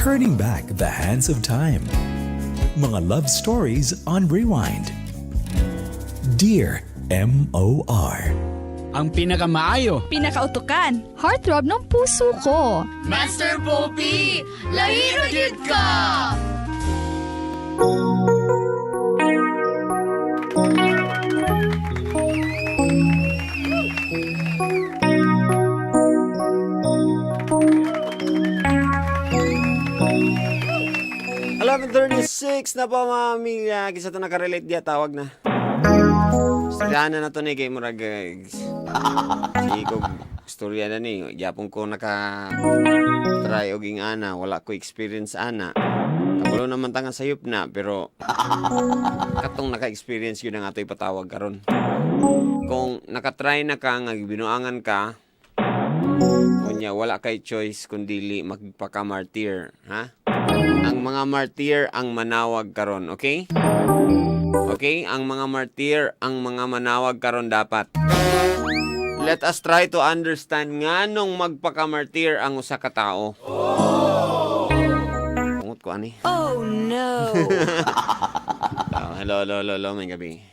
Turning back the hands of time. Mga love stories on Rewind. Dear MOR. Ang pinakamaayo. Pinakautukan. Heartthrob ng puso ko. Master Poppy, lahi gyud ka! 11:36 na po, mga pamilya. Kisa to nakarelate diya, tawag na. Istorya na to ni kay murag sige ko istorya na ni. Gyapon ko naka try og ing ana, wala ko experience ana. Kabalo naman ta nga sayop na, pero katong naka-experience yun ang ato ipatawag karon. Kung nakatry na ka nga gibinuangan ka, unya wala kay choice kundili magpaka-martyr, ha? Ang mga martyr ang manawag karon, okay? Okay, ang mga martyr ang mga manawag karon dapat. Let us try to understand nganong magpaka-martyr ang usa ka tao. Pungot ko ani. Oh no. Oh, hello, hello, hello, hello, may gabi.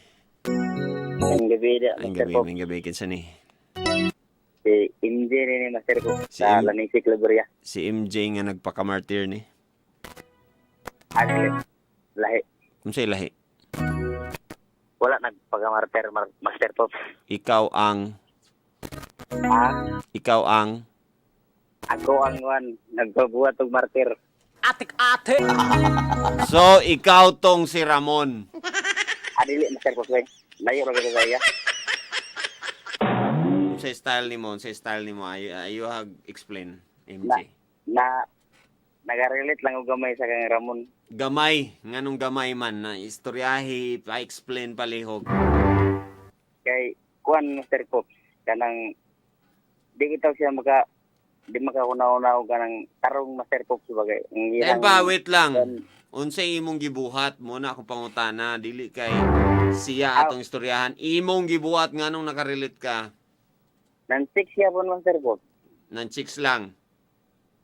Ang gabi na, May Master gabi, Pop. may gabi kinsa ni? Si MJ ni Master Pop Si sa M- Lanisik, Laboria. Si MJ nga nagpaka-martyr ni. Ano, lahi. Unsay lahi? Wala nagpagamarter, Master Pop. Ikaw ang Ha? Ikaw ang Ako ang one, nagpabuhat og martir. So ikaw tong si Ramon. Adili, Master Pop. Eh. Layo ra gyud saya. Unsay style nimo? Unsay style nimo? Ayo ayo hag explain, MJ. Na, nagarelate lang og gamay sa kang Ramon. Gamay, nganong gamay man na istoryahi pa-explain palihog. Kay, kuan, Master Pop, kanang, di kita siya maka, di makauna-una og kanang tarong, Master Pop, bagay. Ang Eh ilang- ba, wait lang. Unsay imong gibuhat mo na akong pangutana, dili kay siya atong istoryahan. Imong gibuhat nganong nakarelate ka? Nan six siya po, Master Pop. Nan chicks lang.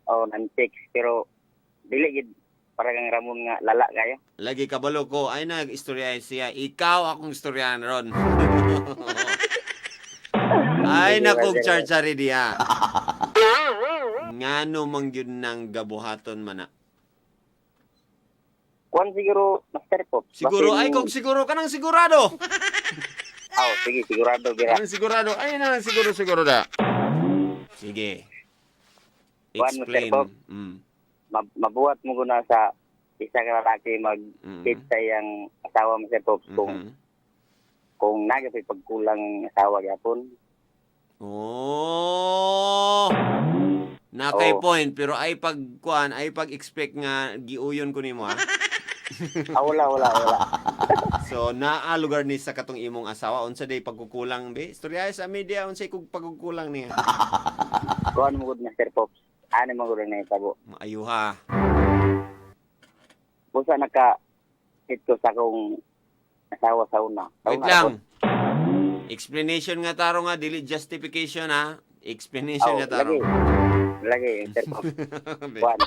Oh, nan six. Pero, dili gid para kang Ramon nga lala kayo. Lagi kabalo ko ay nag-istoryahan siya. Ikaw akong istoryahan ron. Ay nakog charchari diya. Ngano man gyud nang gabuhaton man na. Kuan siguro, Master Pop. Siguro Basin- ay kog siguro kanang sigurado. Oh, sige, sigurado gira. Kanang sigurado ay na siguro siguro da. Sige. Kuan, Mr. Explain. Pop. Mabuhat mo guna sa isa ka lalaki mag date sa iyang asawa, Master Pop, kung kung nagapay pagkulang ang asawa gyapon. Oh. Nakay Oo. point pero ay pag kuan ay pag expect nga giuyon ko nimo ha. Ah, wala, wala, wala. So naa lugar ni sa katong imong asawa unsa day pagkukulang be? Istorya sa media unsay kug pagkukulang niya. Kuan mo gud, Master Pop. Ano mo gud na itabo. Maayuha. Busa naka hit ko sa akong asawa sa una. Sa Wait una lang. ako. Explanation nga taro nga dili justification ha. Explanation Oh, nga taro. lagi. Lagi, Master Pop. Be. Kuan.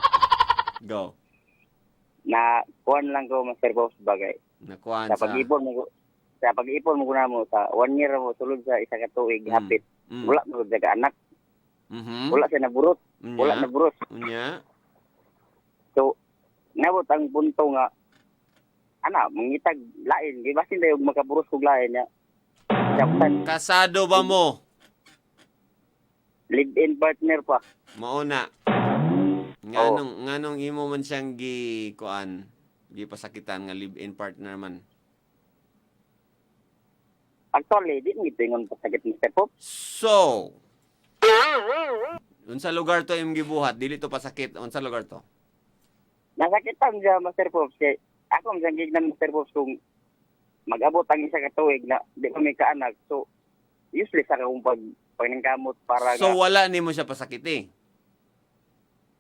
Go. Na kuan lang ko, Master Pop, bagay. Nakuan Sa sa pag-ipon mo sa pag-ipon mo guna mo sa one year mo sulod sa isa ka tuig hapit. Wala mo gud ka anak, wala siya naburot, wala naburot. Unya. So nabot ang punto nga ana mangitag lain, di basin tayo makaburos kog lain niya. Dapat Kasado ba mo? live-in partner pa. Mauna. Nganong imo man siyang gi kuan, gipasakitan nga live-in partner man. Actually, di mo ito ingon pasakit, Mr. Pop. So, unsa lugar to imong gibuhat? Dili to pasakit. Unsa lugar to? Nasakitan siya, Mr. Pop. Kay ako ang gignan, Mr. Pop, kung mag-abot ang isa ka tuig na di ko may kaanak. So, useless akong pag paningkamot para So nga, wala nimo siya pasakiti.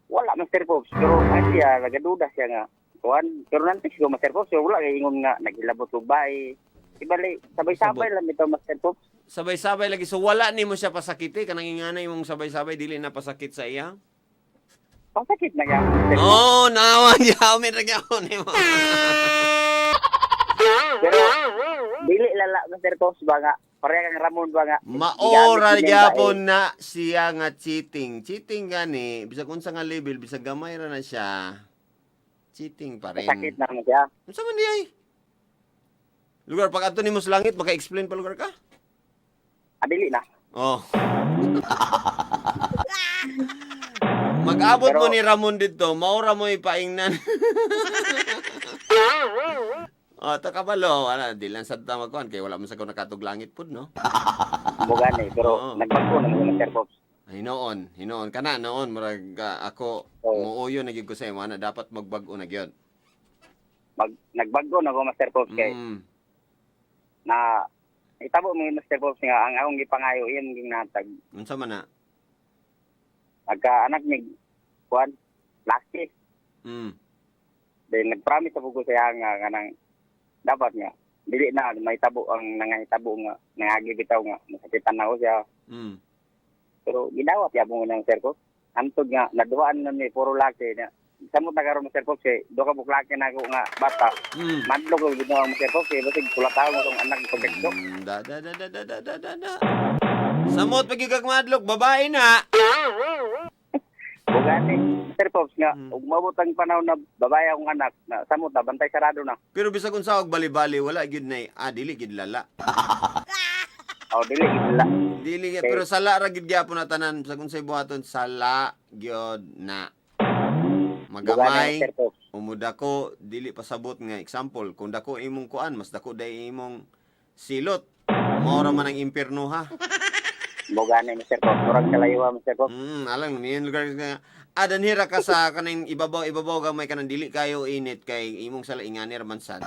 wala, Mr. Pops, pero ay siya nagaduda siya nga kuan, pero nantik ko, Mr. Pops, pero wala kay ingon nga naghilabot og bae. Ibali sabay-sabay lang ito, Mr. Pops. Sabay-sabay lagi. So wala nimo siya pasakiti kanang ingana imong sabay-sabay dili na pasakit sa iya. Pasakit na gyapon, Master Pops. Oh, nawa gyapon ra gyapon nimo. Pero dili lala, Master Pops, ba nga pareha kang Ramon ba nga. Maora gigamit niya gyapon ba, eh. na siya nga cheating. Cheating gani, bisag unsa nga level, bisag gamay ra na siya. Cheating pa rin. Pasakit na mo siya. Unsa man di ay? Lugar pag adto nimo sa langit, maka-explain pa lugar ka? Ah, dili na. Oh. Mag-abot mo ni Ramon dito, maura mo ipaingnan. Oh, ta kabalo, wala di lang sad ta magkuan kay wala man sa ko nakatug langit pud, no. Mo gani, pero nagbago na mo, Master Pops. Hinoon, hinoon kana noon murag ako muuyo na gyud ko sa imo ana dapat magbag-o na gyud. Nagbago na ko, Master Pops, kay na itabo mo yung Master Pops nga ang akong gipangayo iyang ginatag. Unsa man na? Nagka anak ni kuan laki. Then nagpromise ako ko siya nga kanang dapat nga dili na mahitabo ang nangahitabo nga nangagi bitaw nga masakitan na ako siya. Pero gidawat ya mo ng Sir Pops. Antod nga naduhaan na mi puro laki na. Samot na karon, Mr. Pops, eh. Duha ka buklaki na ako nga bata. Madlok ko ginawa, Mr. Pops, eh. Basig pula tao nga akong anak pagkakdo. Da da da da da da da da da. Samot pag kag madlok babae na. Bugani, Mr. Pops nga, ug maabot ang panahon na babae akong anak, na samot na, bantay sarado na. Pero bisag unsa og bali-bali wala gyud nay dili gyud lala. Oh, dili gid la. Dili gyud, pero sala ra gyud gyapon na tanan bisag unsay buhaton sala gyud na. Magamay Bugani, Mr. Pops. umudako dili pasabot nga example kung dako imong kuan mas dako day imong silot. Mao ra man ang impierno ha. Bugani, Mr. Pops. Murag kalayo, Mr. Pops. Alang niyan lugar nga adanhira ka sa kaning ibabaw ibabaw gamay kanang dili kayo init kay imong sala ingani ra man sad.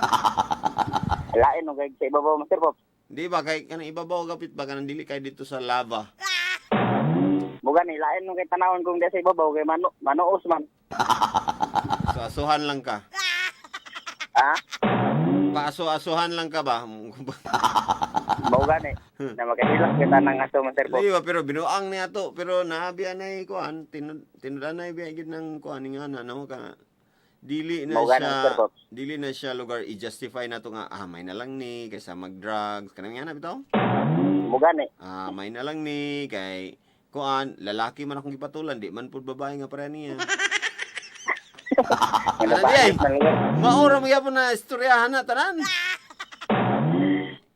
Lain og sa ibabaw, Mr. Pops. Di ba kay kanang ibabaw gapit ba kanang dili kay dito sa lava. Bugani, lain og kay tanawon kung di sa ibabaw kay mano manuos man. So asuhan lang ka. Ha? Paaso-asuhan lang ka ba? Mao gani na makahilak kita ng aso, Mr. Pops. Di ba pero binuang niya to pero naabi anay kuan tinud anay biya gid ng kuan nga na no ka dili na Mao gani, siya Mr. Pops. dili na siya lugar i-justify na to nga may na lang ni kaysa mag-drugs kanang nga na bitaw. Mao gani. May na lang ni kay kuan lalaki man akong gipatulan di man pud babae nga pare niya. Ano Ano ba? di ay? Na lugar. Maura mo gyapon na istoryahan na tanan.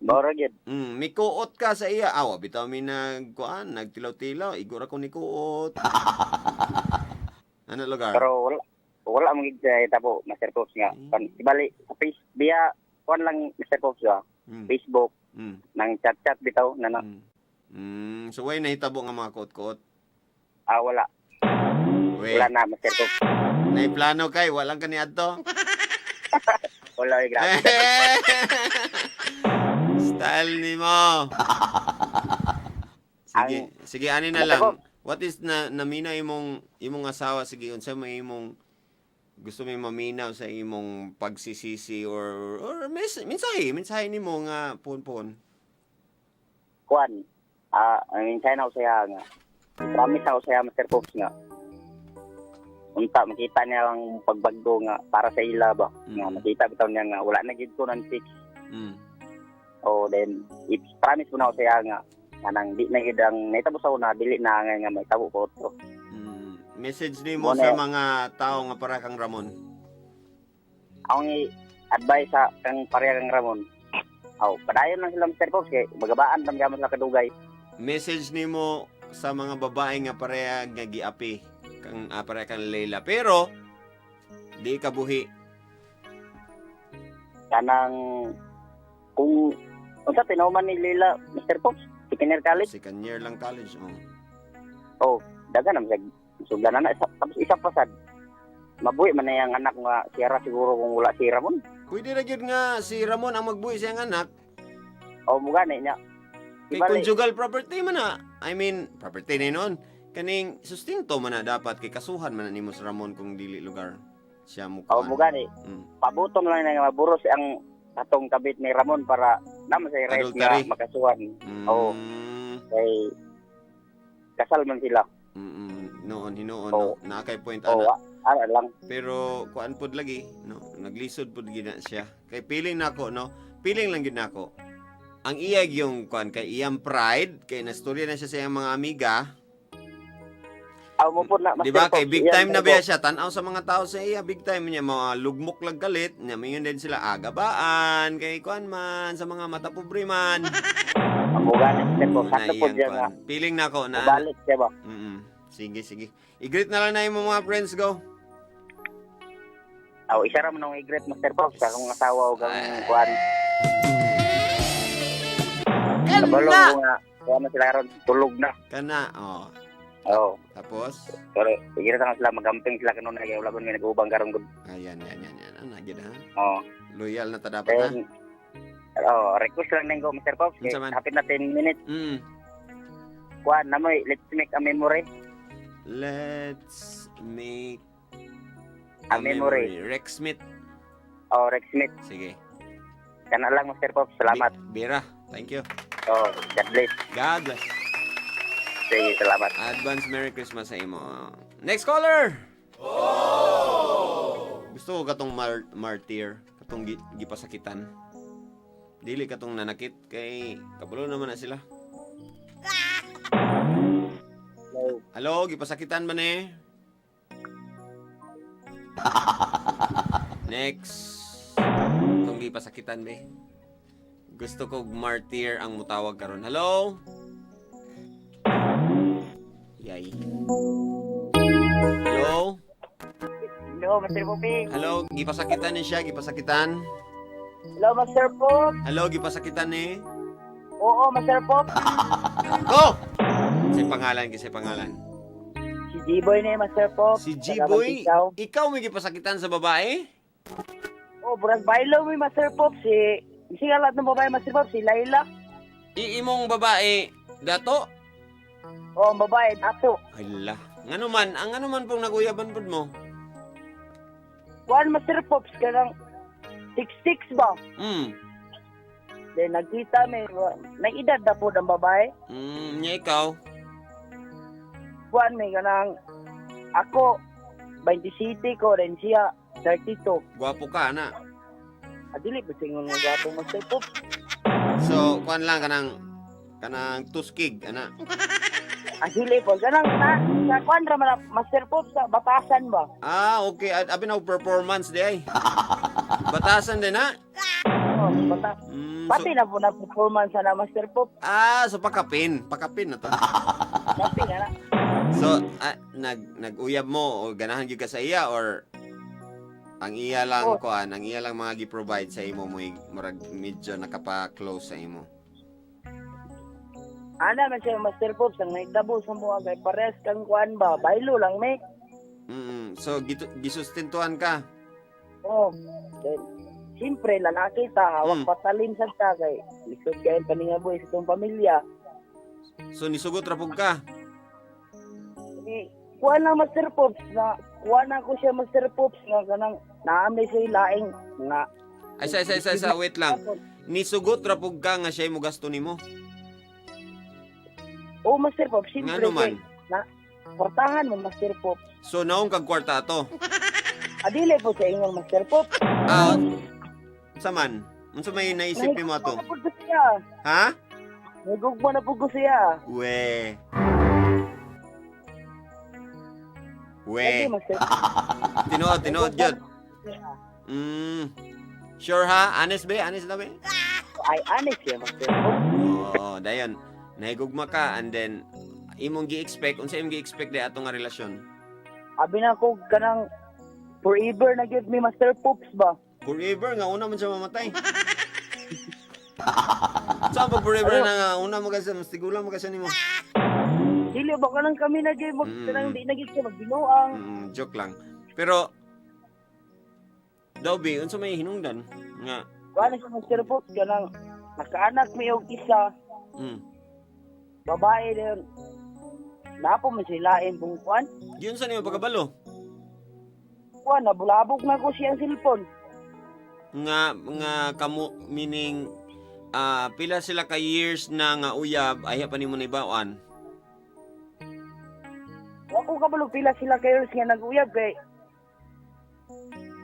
Mao ra gyud. Mikuot ka sa iya. Awa bitaw mi nagkuan, nagtilaw-tilaw, igor ako ni kuot. Ano lugar? Pero wala wala mo gid sa itabo, Mr. Pops nga. Kan ibali sa face biya kuan lang, Mr. Pops, ah. Facebook nang chat-chat bitaw na na. So way nahitabo nga mga kuot-kuot. Ah, wala. We, Wala na, Mr. Pops. naiplano kay walang kani adto. Wala eh, grabe. Style ni mo. Sige, sige ani na lang. What is na namina imong imong asawa sige unsa may imong gusto may maminaw sa imong pagsisisi or mensahe mensahe nimo nga pon-pon. Kuan. Ang mensahe na ako siya nga. Promise ako siya, Mr. Pops, nga. Unta makita niya ang pagbago nga para sa ila ba. Nga makita bitaw niya nga wala na gid ko ng fix. Oh, then it's promise ko na ako siya nga kanang di na gid ang nahitabo sa una dili na nga nga mahitabo ko to. Message nimo Mo na sa yun. mga tao nga para kang Ramon. Ang i-advise sa kang pareha kang Ramon. Aw, padayon lang sila, Mr. Pops, kay magabaan man gamot sa kadugay. Message nimo sa mga babae nga pareha nga giapi kang pareha kang Leila pero di ka buhi. Kanang kung unsa tinuman ni Leila, Mr. Pops, second year college. Second year lang college oh. Oh, daga na masag sugdan na na isa, tapos isa pa sad. Mabuhi man na yung anak nga sira siguro kung wala si Ramon. Pwede ra gyud nga si Ramon ang magbuhi sa iyang anak. O mo gani niya. Kay Ibali. conjugal property man na. I mean, property na noon. Kaning sustento man na dapat kay kasuhan man na nimo si Ramon kung dili lugar siya mo O mo gani. Pabuton lang na nga maburos ang atong kabit ni Ramon para naman sa right nga Adultery. makasuhan. Oo. Kay kasal man sila. Noon hinuon, Oo. no, naa kay point Oo, ana. ara lang. Pero kuan pod lagi, no, naglisod pod gid na siya. Kay feeling nako, no, feeling lang gid nako. Ang iya yung kuan kay iyang pride, kay nastorya na siya sa iyang mga amiga. Aw mo po na, Di Master ba? Kay Pops, big iyan time na talaga. ba siya? Tanaw sa mga tao sa iya, big time niya mga lugmok lang kalit. Nya mingon din sila agabaan kay kuan man sa mga mata pobre man. Amo gani, Master Pops. Na Sakto po iyang siya nga. kuan. Feeling nako na Mubalik siya ba? Sige, sige. I-greet na lang na imong mga friends, go. Aw, isa ra man ang i-greet, Master Pops, sa akong asawa ug ang kuan. Kabalo Kana! ko nga, kuan na sila karon, tulog na. Kana, oh. Oo. Tapos, Pero i-greet na sila, magamping sila kanunay kay wala man may nag-ubang karon gud. Ayan, yan, yan, yan. Ano, gid ha? Oo. Loyal na ta dapat ha? Then, oh, request lang din ko, Mr. Pops. Kay Unsa man? hapit na 10 minutes. Kuan na mo, "Let's Make a Memory." "Let's Make A Memory." Rex Smith. Oh, Rex Smith. Sige. Kana lang, Mr. Pops. Salamat. Bira. Thank you. Oh, God bless. God bless. Sige, salamat. Advance Merry Christmas sa imo. Next caller! Oh! Gusto ko katong martyr, katong gipasakitan. Dili katong nanakit kay kabalo naman na sila. Hello. Hello, gipasakitan ba ni? Next. Katong gipasakitan be. Gusto ko martyr ang mutawag karon. Hello? Yay. Hello? Hello, Mr. Popi. Hello, gipasakitan ni siya, gipasakitan. Hello, Master Pop. Hello, gipasakitan ni. Oo, Master Pop. Go! Kasi pangalan, kasi pangalan. Si G-Boy na, Master Pop. Si G-Boy, ikaw may gipasakitan sa babae? Oh, burag bailo mo, Master Pop. Si, siya lahat ng babae, Master Pop. Si Laila. Iimong babae, dato? Oh, ang babae, dato. Hala. Ngano man, ang ano man pong naguyaban pod mo? Kuan, Master Pops, kanang 6'6 ba? Then nagkita may nag-edad na po ng babae. Nya ikaw. Kuan may kanang ako 27 ko rin siya 32. Gwapo ka na. Adili ba singon nga gwapo, Master Pop? So, kuan lang kanang kanang tuskig ana. Adili po kanang na, sa kuan ra man Master Pop, sa batasan ba? Ah, okay. Abi na og performance di ay. Batasan din ha. Oh, bata. So, Pati na po na performance na Master Pop. Ah, so pakapin. Pakapin na to. Pati na na. So, nag-uyab mo o ganahan gyud ka sa iya or ang iya lang Oh. kuan, ang iya lang mga gi-provide sa imo mo murag medyo nakapa-close sa imo? Ana man siya, Master Pop, sang nahitabo sa mga kay pares kang kuan ba, baylo lang may. So gisustentuhan ka. Oh, then, siyempre lalaki ta, hawak patalim sa ta kay lisod kay paningabuhi sa itong pamilya. So nisugot ra pug ka. Eh, kuha na, Master Pops, na kuha na ko siya, Master Pops, nga kanang naamay siya laing nga Ay sa wait lang. Nisugot ra pug ka nga siya mo gasto nimo. Oh, Master Pops, siyempre Ngano man? kay na portahan mo, Master Pops. So naong kag kwarta ato. Adili po sa ingon, Master Pops. Ah, sa man? Unsa may naisip nimo ato? Nahigugma na po ko siya. Ha? Nahigugma na po ko siya. We. We. Lagi, Master. Tinuod, tinuod yun. Sure ha? Honest be? Honest na be? Ay, honest siya, Master Pops. Oo, dayon. Nahigugma ka and then imong gi-expect, unsa imong gi-expect di ato nga relasyon? Abi na ko kanang forever na give me, Master Pops ba? Forever nga una man siya mamatay. Saan pa forever na nga una mo kasi mas tigulang mo kasi nimo. Dili ba kanang kami na gyud mag kanang di na gyud siya magbinuang. Joke lang. Pero daw be, unsa may hinungdan nga Kuan siya, Master Pops, kanang nakaanak mi og isa, babae din. Napo man sila lain pong kuan. Giunsa nimo pagkabalo? Kuan nabulabog na ko siya ang cellphone. Nga nga kamo meaning pila sila ka years na nga uyab ay pa nimo naibawan? Wa ko ko kabalo pila sila kayo nga nag-uyab kay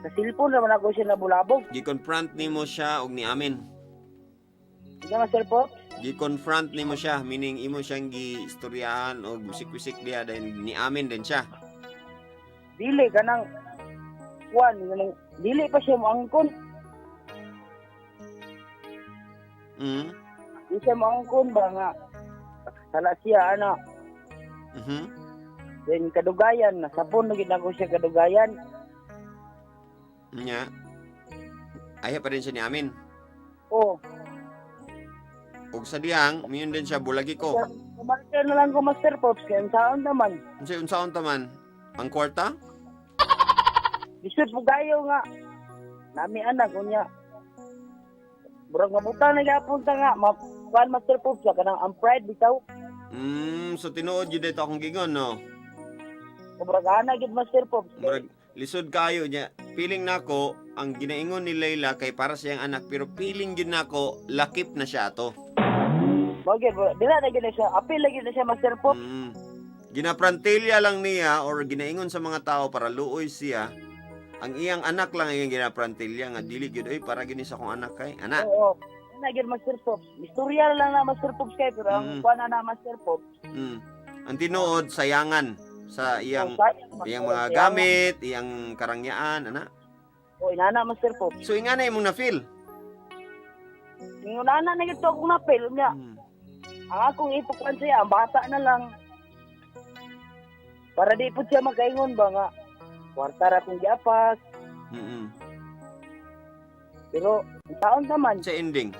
sa cellphone naman ako siya nabulabog. Gi-confront nimo siya og niamin. Ika, Master Pops? Gi-confront nimo siya, meaning imo siyang gi-istoryahan og wisik-wisik diha, then niamin din siya. Dili kanang kuan, kanang dili pa siya moangkon. Di siya moangkon ba nga sala siya ana. Then kadugayan nasapon na gid nako siya kadugayan. Nya. Ayaw pa rin siya niamin. Oh, Og sa diyang, miyon din siya bulagi ko. kumarka na lang ko, Master Pops, kay unsaon naman. Unsay unsaon ta man? Ang kwarta? Lisod po kayo nga. Nami anak unya. Murag mabuta na gyapon ta nga ma kuan, Master Pops, ba kanang ang pride bitaw. So tinuod jud dito akong gingon, no. Murag ana gid, Master Pops. Murag lisod kayo niya. Feeling nako ang ginaingon ni Layla kay para sa iyang anak, pero feeling gyud nako lakip na siya ato. Mao gyud, dila na gyud na siya. Apil lagi na siya, Master Pops. Ginaprantilya lang niya or ginaingon sa mga tao para luoy siya. Ang iyang anak lang ang iyang ginaprantilya nga dili gyud oy, para gyud ni sa akong anak kay ana. Oo. Ana gyud, Master Pops. Istorya lang na, Master Pops, kay pero ang kuan na, Master Pops. Ang tinuod sayangan sa iyang Oh, sayang, Master iyang mga Pops, sayang. gamit, iyang karangyaan ana. Oh, inana, Master Pops. So ingana imong na feel. Ingon ana na gyud to akong napil niya. Ang akong ipukuan siya, ang bata na lang. Para di po siya makaingon ba nga kwarta ra kong giapas. Pero ang taon naman Sa ending,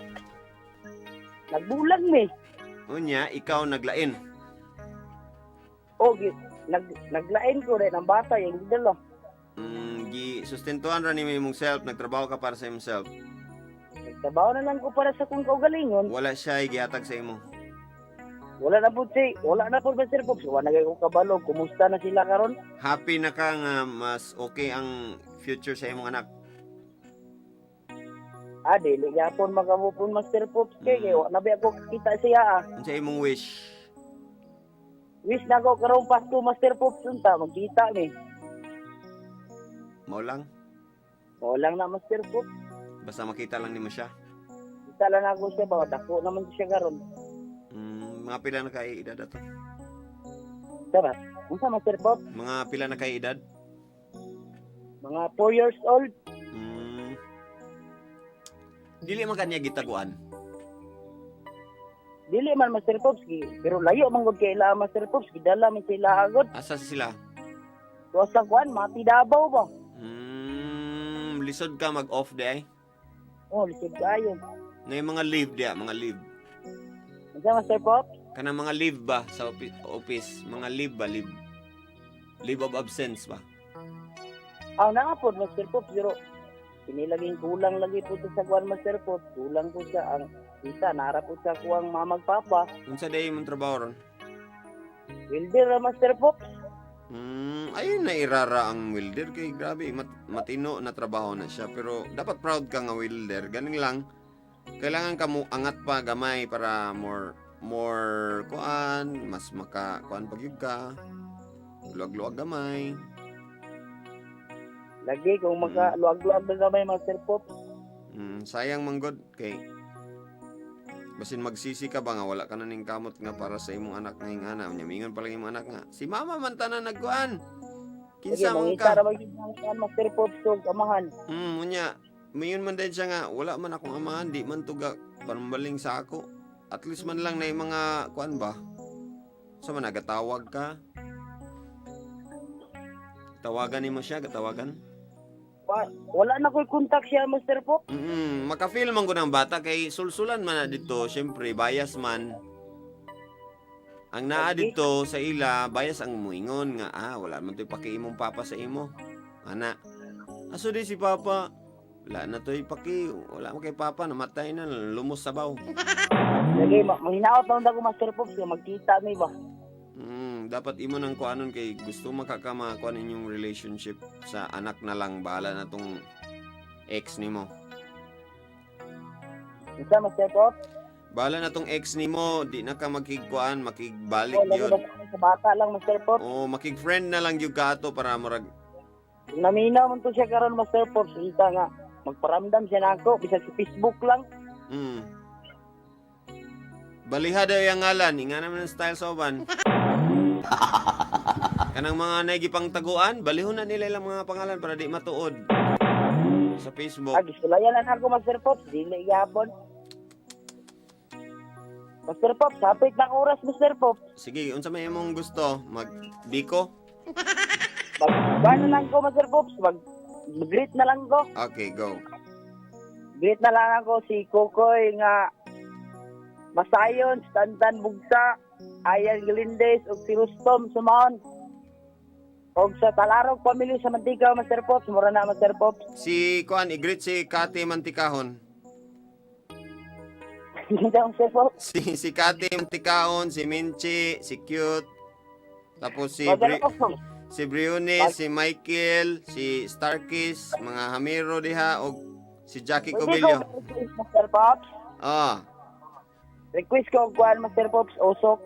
nagbulag mi. Unya ikaw naglain. O naglain ko rin ang bata yung gidala. Gi sustentuhan ra nimo imong self, nagtrabaho ka para sa imong self. Nagtrabaho na lang ko para sa kong kaugalingon. Wala siya gihatag sa imo. Wala na po si, wala na po, Master Pops. Wala na kayo kabalo. Kumusta na sila karon? Happy na ka nga mas okay ang future sa imong anak. Ah, dili gyapon makamupon, Master Pops, kay kay wa na ba ako kita siya ah. Unsa imong wish? Wish na ko karong Pasko, Master Pops, unta magkita mi. Mao lang. Mao lang na, Master Pops. Basta makita lang nimo siya. Kita lang ako siya ba dako naman siya karon. Mga pila na kay edad ato? Diba? Unsa, Master Pops? Mga pila na kay edad? Mga 4 years old. Dili man kanya gitaguan. Dili man, Master Pops, pero layo man gud kay ila, Master Pops, gidala man sila agod. Asa sila? Tuwa sa kuan, Mati Davao ba? Lisod ka mag-off di ay. Oh, lisod kayo. Na yung mga leave diya, mga leave. Unsa, Master Pops? Kanang mga leave ba sa office? Mga leave ba, leave? Leave of absence ba? Aw naa pod, Master Pops, pero kini laging kulang lagi po sa kuan, Master Pops. Kulang po siya ang isa nara po sa kuang mamag papa. Unsa day imong trabaho ron? Welder ra, Master Pops. Ayun na irara ang welder kay grabe matino na trabaho na siya, pero dapat proud ka nga welder. Ganing lang kailangan ka mo angat pa gamay para more more kuan, mas maka kuan pag ka. Luwag-luwag gamay. Lagi kung maka luwag-luwag na gamay, Master Pops. Sayang manggod kay basin magsisi ka ba nga wala ka na ning kamot nga para sa imong anak nga ingana. Unya mingon pa lang imong anak nga si mama man tanan nagkuan. Kinsa Lagi, man mangita ka? ra ba gyud ang kuan, Master Pops, og amahan. Unya mayon man din siya nga wala man akong amahan, di man tuga pambaling sa ako. At least man lang na yung mga kuan ba? Sa man nagatawag ka? Tawagan nimo siya, gatawagan. Wala na ko'y contact siya, Master Pops. Maka-feel man ko ng bata kay sulsulan man na dito, syempre bias man. Ang naa dito sa ila, bias ang muingon nga wala man to'y paki imong papa sa imo. Ana. Aso di si papa? Wala na to'y paki, wala man kay papa, namatay na, lumos sabaw. Lagi manghinaot na ako, Master Pops, nga magkita mi ba. Dapat imo nang kuanon kay gusto makakama kuan inyong relationship sa anak na lang, bahala na tong ex nimo. Unsa, Master Pops? Bahala na tong ex nimo, di na ka makigkuan, makigbalik Oh, lagi yun. basta sa bata lang, Master Pops. Oh, makig-friend na lang gyud ka ato para murag Kung naminaw man to siya karon, Master Pops, unta nga magparamdam siya nako bisag sa Facebook lang. Baliha daw yung ngalan, inga naman ang style sa uban. Kanang mga naigipang taguan, balihon na nila ilang mga pangalan para di matuod. Sa Facebook. Ah, gisulayan lang ako, Master Pops, dili gihapon. Master Pops, hapit ng oras, Master Pops. Sige, unsa may imong gusto? Mag biko? Mag na lang ko, Master Pops, mag greet na lang ko. Okay, go. Greet na lang ako si Kokoy nga Masayon, si Tantan Bugsa, Ayan Galindez, ug si Rustom Sumaon. Og sa Talarog family sa Mantika, Master Pops, mura na, Master Pops. Si kuan, i-greet si Kati Mantikahon. Hindi, Master Pops. Si Kati Mantikahon, si Minchi, si Cute. Tapos si Master Pops. si Briones, si Michael, si Starkis, mga Hamiro diha og si Jackie Pwede ko Cobillo. request, Master Pops. Ah, Request ko og kuan, Master Pops, usok.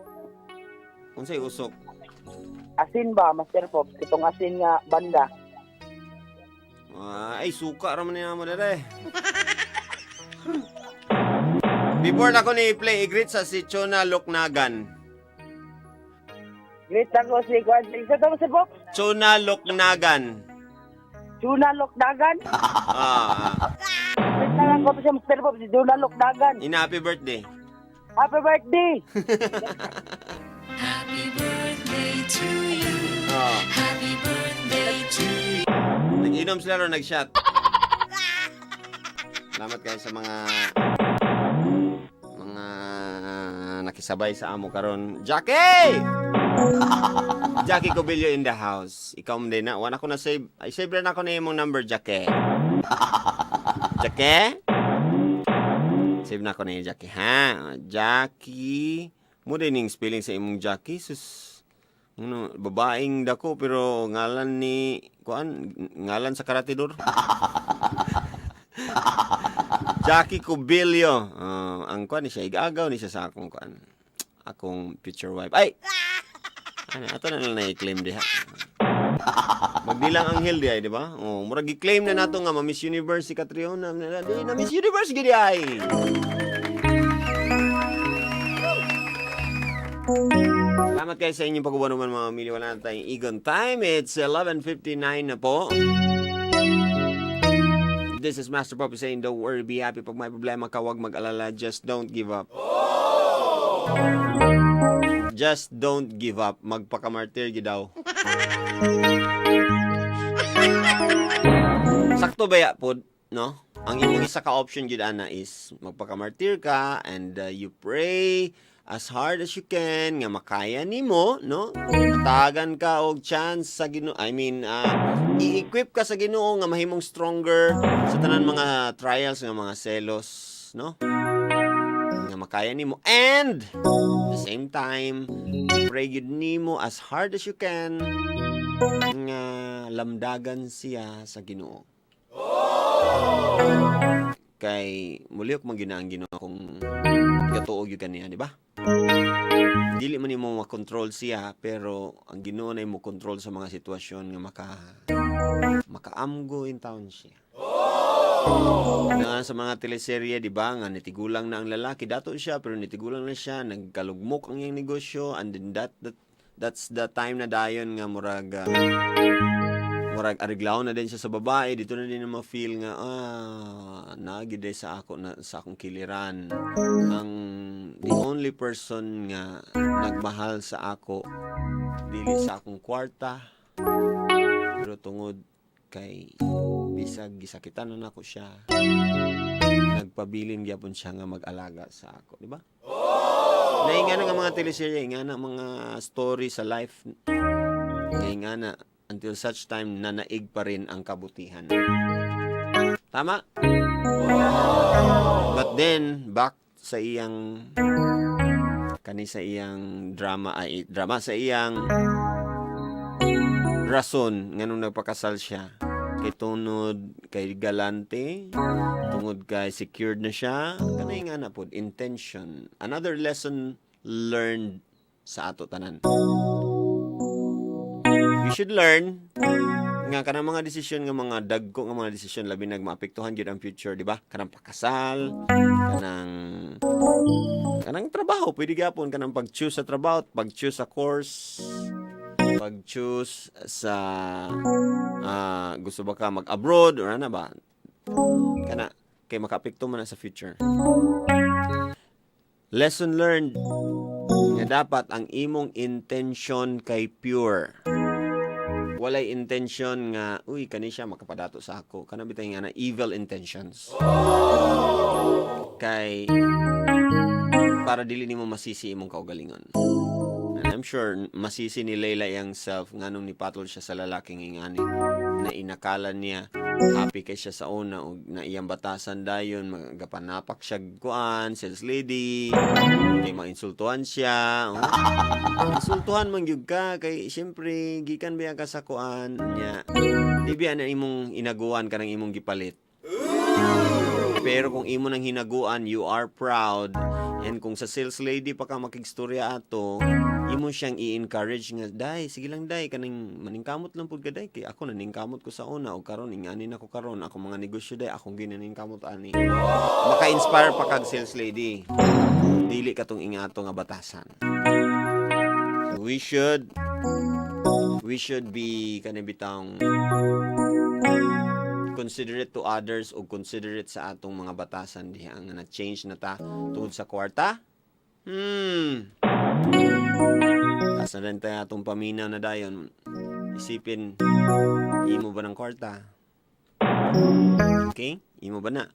Unsay usok? Asin ba, Master Pops? Itong asin nga banda. Ah, ay suka ra man ni namo dere. Before na ko ni play i-greet sa si Chona Loknagan. Greet ako si kuan. Isa to, Master Pops? Chona Loknagan. Juna Lokdagan. Ah, Greet na lang ko to siya, Master Pops, si Juna Lokdagan. ina happy birthday. Happy birthday! Happy birthday to you. Ah, Happy birthday to you. Nag-inom sila ro nag-shot. Salamat kayo sa mga nakisabay sa amo karon. Jackie! Jackie Cobillo in the house. Ikaw mo din na. Wala ko na save. Ay, save na ako na imong number, Jackie. Jackie? Save na ako na yung Jackie, ha? Jackie. Mo din yung spelling sa imong Jackie. Sus, ano, babaeng dako pero ngalan ni kuan, ngalan sa karatidor. Jackie Cubillo. Ah, ang kuan ni siya igagaw ni siya sa akong kuan. Akong future wife. Ay. Ano, ato na lang na-claim diha. Magdilang anghel di ay, di ba? Oh, murag gi-claim na nato nga ma Miss Universe si Catriona. Di na Miss Universe gid ay. Salamat kayo sa inyong pag naman, mga pamilya. Wala na tayong Egon time. It's 11:59 na po. This is Master Poppy saying, "Don't worry, be happy." Pag may problema ka, huwag mag-alala. Just don't give up. Just don't give up. Magpakamartir gyud daw. Sakto ba ya pod, no? Ang imong isa ka option gyud ana is magpakamartir ka and you pray as hard as you can nga makaya nimo, no? Tagan ka og chance sa Ginoo. I mean, i-equip ka sa Ginoo nga mahimong stronger sa tanan mga trials nga mga selos, no? Nga makaya nimo and at the same time pray gyud nimo as hard as you can nga lamdagan siya sa Ginoo. Kay mulihok man gyud na ang Ginoo kung gatuo gyud kaniya, di ba? Dili man nimo makontrol siya pero ang Ginoo na mo control sa mga sitwasyon nga makaamgo in town siya. Na sa mga teleserye, di ba, nga nitigulang na ang lalaki, dato siya pero nitigulang na siya, nagkalugmok ang iyang negosyo and then that's the time na dayon nga murag ariglaw na din siya sa babae. Dito na din na ma-feel nga naagi day sa ako na sa akong kiliran ang the only person nga nagmahal sa ako dili sa akong kwarta pero tungod kay bisag gisakitan na nako siya, nagpabilin gyapon siya nga mag-alaga sa ako, di ba? Nainga na nga mga teleserye, nga na mga story sa life, nga na until such time na naig pa rin ang kabutihan. Tama? But then, back sa iyang kani sa iyang drama, ay drama, sa iyang rason nganong nagpakasal siya, kay tungod kay galante, tungod kay secured na siya. Kanay nga na pod intention. Another lesson learned. sa ato tanan. You should learn nga kanang mga desisyon nga mga dagko nga mga desisyon, labi nag maapektuhan gyud ang future, di ba? Kanang pakasal, kanang trabaho, pwede gyapon kanang pag-choose sa trabaho, pag-choose sa course, pag-choose sa gusto ba ka mag-abroad or ano ba? Kana kay makaapekto man na sa future. Lesson learned nga dapat ang imong intention kay pure. Walay intention nga, "Uy, kani siya makapadato sa ako." Kana bitay nga na evil intentions. Kay para dili nimo masisi imong kaugalingon. And I'm sure masisi ni Leila iyang self nganong nipatol siya sa lalaking ingani na inakala niya happy kay siya sa una ug na iyang batasan. Dayon magapanapak siya kuan sales lady kay mainsultuhan siya. Oh. Insultuhan man gyud ka kay syempre gikan biya ka sa kuan niya, di biya na imong inaguan kanang imong gipalit. Pero kung imo nang hinaguan, you are proud. And kung sa sales lady pa ka makigstorya ato, imo siyang i-encourage nga, "Day, sige lang day, kaning maningkamot lang pud ka day, kay ako naningkamot ko sa una, o karon ingani na ko karon, ako mga negosyo day, akong ginaningkamot ani." Maka-inspire pa kag sales lady. Dili katong ingato nga batasan. So we should be kani bitang considerate to others o considerate sa atong mga batasan diha nga na-change na ta tungod sa kwarta. Asa rin tayo atong paminaw na dayon. Isipin, imo ba ng kwarta? Okay? Imo ba na?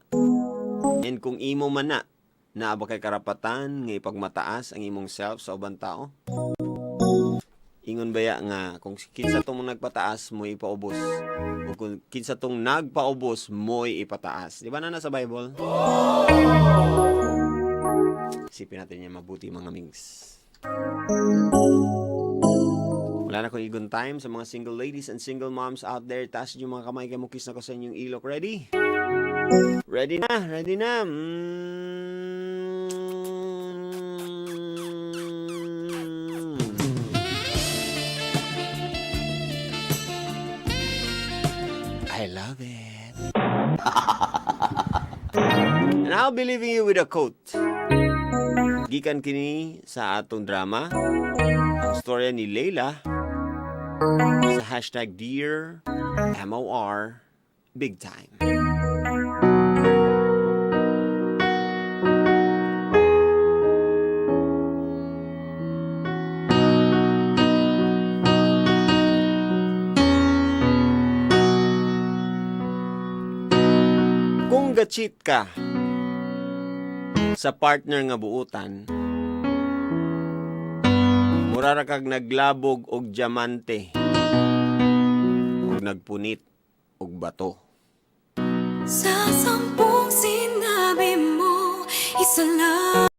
And kung imo man na, naa ba kay karapatan nga ipagmataas ang imong self sa ubang tao? Ingon baya nga kung kinsa tong nagpataas, mo ipaubos, o kung kinsa tong nagpaubos, mo'y ipataas. Di ba na nasa Bible? Isipin natin yan mabuti, mga mings. Wala na akong igon time. Sa mga single ladies and single moms out there, taas niyo mga kamay kay mukis na ko sa inyong ilok. Ready? Ready na, ready na. I love it. And I'll be leaving you with a quote. Gikan kini sa atong drama, ang storya ni Leila sa #DearMORBigTime. Kung ga-cheat ka sa partner nga buutan, mura ra kag naglabog og diamante ug nagpunit og bato. Sa 10 sinabi mo, isa lang.